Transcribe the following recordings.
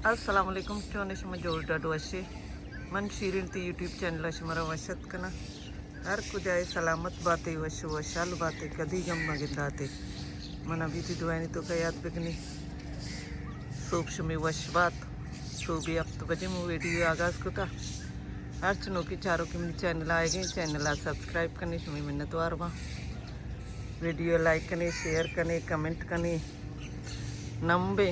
السلام علیکم، چون شما؟ جوڑ ڈاڈ وشے؟ من شیرین تی یوٹیوب چینل شما را وش ات کناں۔ ہر کجائے سلامت باتے، وش وشحال باتے، کدی غم مگنداتے۔ من ابھی تی دعائنی تو کا یاد بکنی۔ صوب شمی وش بات۔ صوبی ہفت بجے مو ویڈیو آغاز کتا۔ ہرچ نوکی چارو کہ منی چینل آئے گئے، چینل آ سبسکرائب کنے، شمی منتوار باں۔ ویڈیو لائک کنے، شیئر کنے، کمنٹ کنے۔ نمبے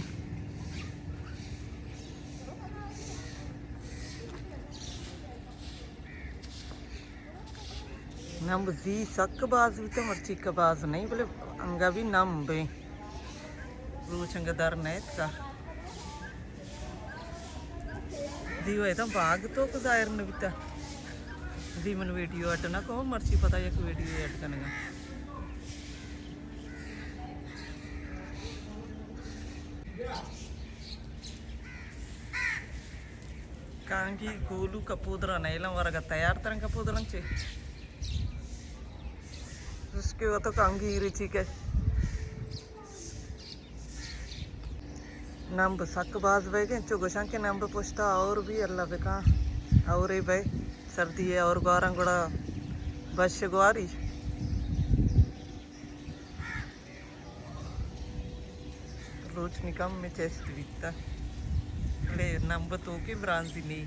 نمب زی سک باز بیتہ، مرچی کہ باز نہیں، بلے انگا بھی نمب ایں۔ روچ انگا در نیت کا۔ زی و ایدم باغ تو کہ ظاہر نہ بیتہ۔ زی من ویڈیو اڈ نہ کو، مرچی پدا یک ویڈیو اڈ کنگا۔ کانگی گولو کپودرا نیلم ورگا تیار ترن کپودرن چے۔ اس کے وہ تو کانگی ریچی کے۔ نمب سک باز بئیگ انت، چو گوشاں کہ نمب پشتا اور بھی اللہ بکاں، اور اے بئے سردی ہے اور گواراں گڑا بش گواری۔ روچ نی کم میں چست بیتا، بلے نمب تو کے برانزی نی۔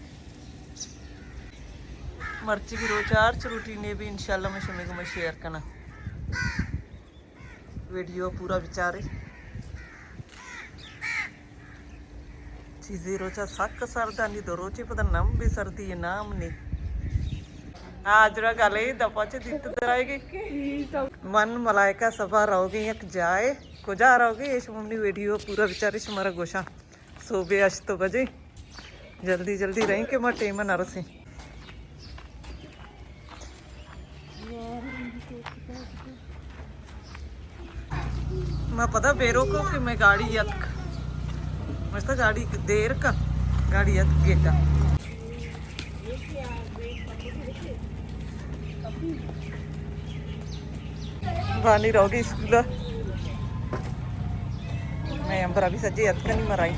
مرچی کی روچ آرچ روٹی نے بھی انشاءاللہ میں شمی کو میں شیئر کنا۔ ویڈیو پورا بچارے۔ چیزی روچا سک سردانی، دو روچی پدا نمب سردی نام نی۔ آجرا گلے دپا چے دیت درائے گی۔ من ملائکہ سبا رو گئی یک جائے۔ کجا رو گئی؟ اے شما منی ویڈیو پورا بچارے، شمارا گوشاں۔ صوبے ہشت بجے۔ جلدی جلدی رہیں کہ ما ٹیم نہ رسیں۔ ما پدا بیرو کو کہ میں گاڑی یتک۔ مشتا گاڑی دیر کا، گاڑی یتک گیٹا۔ بانی روگی اسکول۔ میں امبر ابھی سجے یتک نہیں مرائی۔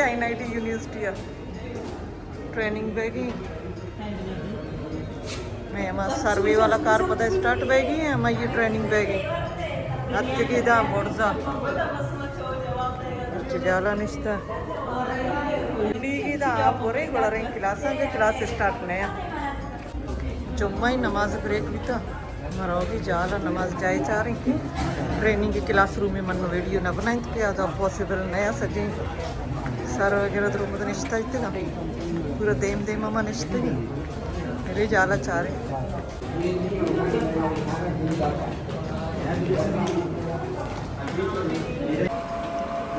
این آئی ٹی یونیورسٹی ءَ ٹریننگ بیگی۔ میں ہما سروے والا کار پدا اسٹارٹ بیگی، ہما یہ ٹریننگ بیگی۔ اتکگی دا برزا۔ اچھا، جالا نشتہ۔ بیگی دا آپ ہو رہی، گڑا رہی کلاساں کے کلاس اسٹارٹ نیا۔ جمعہ ءِ نماز بریک بیتا، ما روگی جالا نماز جائے چاریں۔ ٹریننگ کلاس روم ءَ من ویڈیو نہ بنائیں کہ ادا پاسبل نہ سجیں سر وغیرہ درو مد نشتہ ایتگا، پورا دیم دیم ما نشتگی۔ میرے جالا چاریں۔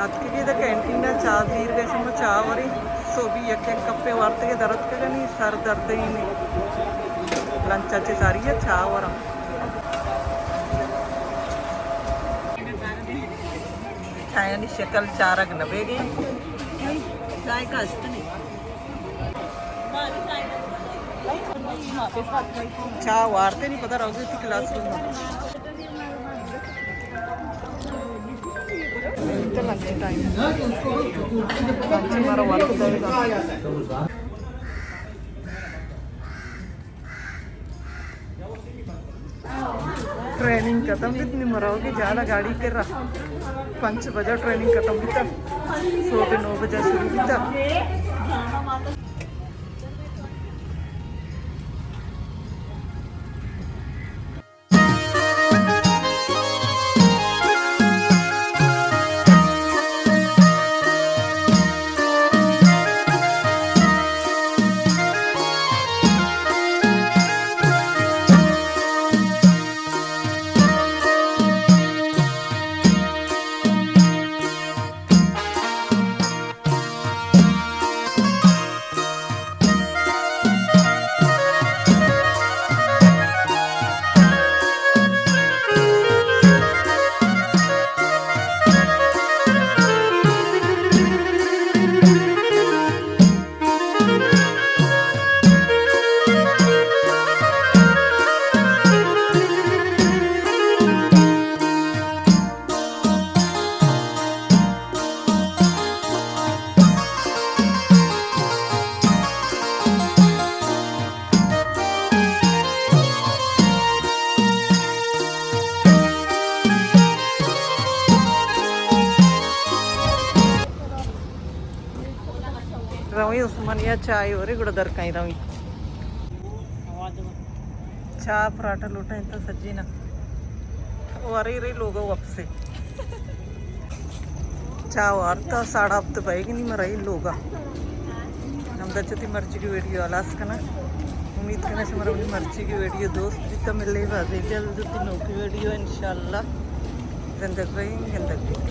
اتکگی دہ کینٹین ءَ چاہ زیرگا، شما چاہ وری، سوبی یک یک کپے وارتگے درتکگنی، سر دردینی، لنچ ءَ چہ ساری ءَ چاہ وراں۔ چایانی شکل چارگ نہ بیگی۔ ذائقہ است نہیں۔ چاہ وارتے نہیں پتہ روگی تھی class room. Lunch time. Lunch ہمارا ورک دے گا۔ ٹریننگ ختم بیت، نی مراو کے جالا گاڑی کرا۔ پنچ بجہ ٹریننگ ختم بیتا۔ صبح نو بجہ شروع بیتا۔ رویں عثمانیہ چائے ورے گڑا درکائیں رویں۔ چاہ پراٹھا لوٹا انت سجینا۔ ورے رے لوگا واپسے۔ چاہ وارتا ساڑھا ہفت بئیگی، نی مرئی لوگا۔ ہمدا چہ تئی مرچیگی ویڈیو ہلاس کناں۔ امید کناں شمارا منی مرچیگی ویڈیو دوست بیتا۔ ملے بازیں جلد تئی نوکی ویڈیو انشاءاللہ۔ زندگ بئیں، گندگ بئیں۔